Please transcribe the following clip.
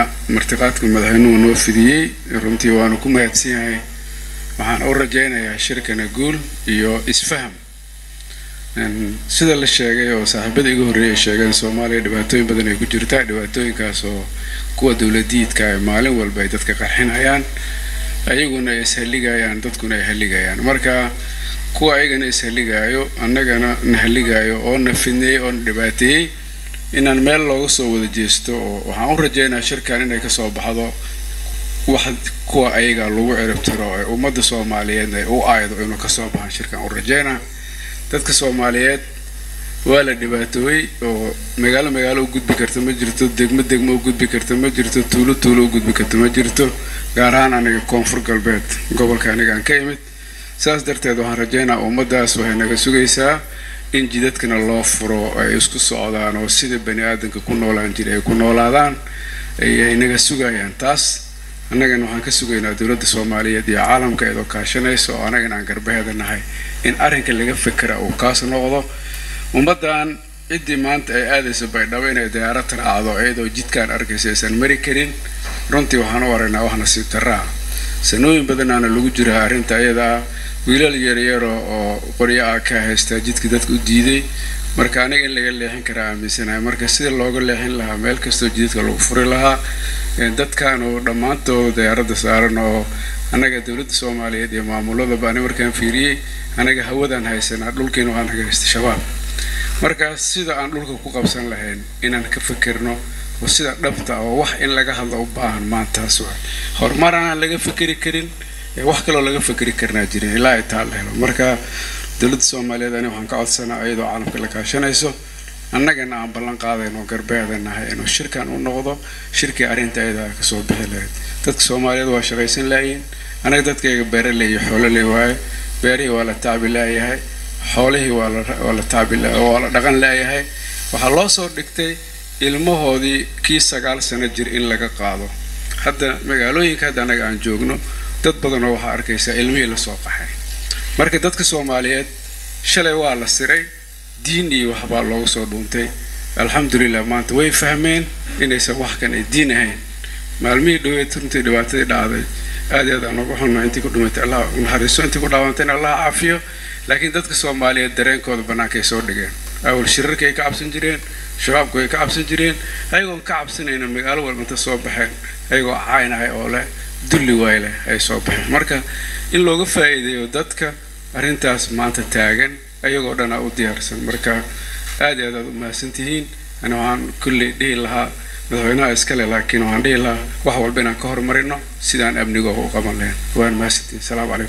celinaynaa martiqaadka madaxweynuhu noo fidiyey, runtii waanu ku mahadsan yahay. Waxaan u rajaynayaa shirkana guul iyo isfaham. Sida la sheegay oo saaxiibada iga horreeyay ay sheegeen, Soomaaliya dhibaatooyin badan ay ku jirtaa, dhibaatooyinkaas oo kuwa dowladiidka ay maalin walba ay dadka qarxinayaan, ayaguna ay ishalligayaan, dadkuna ay halligayaan. Marka kuwa ayagana ishalligaayo, annagana na halligaayo oo na fidneeyey oo na dhibaateeyey, inaan meel looga soo wada jeesto. Oo waxaan u rajaynayaa shirkan inay kasoo baxdo wax kuwa ayaga lagu ciribtiro ee ummadda Soomaaliyeedna ay u aaydo inuu kasoo baxan shirkan u rajaynaa. Dadka Soomaaliyeed waa la dhibaatooyey oo magaalo magaalo u gudbi karta ma jirto, degmo degmo u gudbi karta ma jirto, tuulo tuulo u gudbi karta ma jirto, gaar ahaan aniga Koonfur Galbeed, gobolka aniga aan ka imid. Saas darteed waxaan rajaynaa ummaddaas waxay naga sugaysaa in jidadkana loo furo, ay isku socdaan oo sida bani aadamka ku noolaan jiray ay ku noolaadaan ayay naga sugayaan. Taas annagana waxaan ka sugaynaa dowladda Soomaaliyeed iyo caalamka iyadoo kaashanaysa oo annagana aan garbaheeda nahay in arrinka laga fekera uu kaas noqdo. Ummaddan ciddii maanta ay aadayso Baydhabo inay diyaarad raacdo iyadoo jidkaan arkaysa aysan mari karin, runtii waxaan u aragnaa wax nasiib darraa. Sanooyin badanaana lagu jiraa arrinta iyada ah, wiilal yaryaro oo qoryo ah ka haystaa jidka dadka u diiday. Marka aniga in laga leexin karaa aaminsanahay. Marka sida looga leexin lahaa, meel kastoo jidadka lagu furi lahaa, dadkan oo dhammaantood diyaaradda saaran oo annaga dowladda Soomaaliyeed iyo maamuladaba, ani markaan fiiriyey, anaga hawadaan haysanaa, dhulkiina waxaan naga haysta Shabaab. Marka sida aan dhulka ku qabsan lahayn inaan ka fikirno oo sida dhabta oo wax in laga hadlo u baahan maantaas waay. Horumar aanan laga fikeri karin, wax kaloo laga fikeri karnaa jirin ilaa ay taa la helo. Marka dowladda Soomaaliyeed ani waxaan ka codsanaa, iyadoo caalamka la kaashanayso, annagana aan ballan qaadayno garbeeda nahay, inuu shirkan u noqdo shirkii arrinta ayada kasoo bixi lahayd. Dadka Soomaaliyeed waa shaqaysan laayiin. Anaga dadkayga beeraley iyo xoololey waaye. Beerihii waa la tacbi laayahay, xoolihii waa la tacbi, waa la dhaqan laayahay. Waxaa loo soo dhigtay ilmahoodii kii 9 sano jir in laga qaado. Hadda magaalooyinka hadda annaga aan joogno, dad badanoo waxaa arkaysaa ilmihii lasoo qaxay. Marka dadka Soomaaliyeed shalay waa la siray, diin iyo waxbaa loogu soo dhuuntay. Alxamdulilah, maanta way fahmeen inaysan wax kan ay diin ahayn. Maalmihii dhaweed runtii dhibaatadii dhacday aad iyo aad aan uga xunna. Intii ku dhimatay Allah u naxariiso, intii ku dhaawantayna Allah caafiyo. Laakiin dadka Soomaaliyeed dareenkooda bannaankay soo dhigeen. Awal shirarka ay ka cabsan jireen, shabaabku ay ka cabsan jireen, ayagoon ka cabsanayna magaalo walba inta soo baxeen, ayagoo caynahay oo leh dulli waay leh ay soo baxeen. Marka in looga faa'iideeyo dadka arrintaas maanta taagan ayagoo dhan aa u diyaarsan. Marka aad iyo aad aad u mahadsantihiin. Ani waxaan kulley dhihi lahaa madaxweynaha iskale, laakiin waxaan dhihi lahaa wax walba inaan ka horumarino sidaan amnigooga u qaban lahayn. Waan mahadsantihiin. Asalaamu calaykum.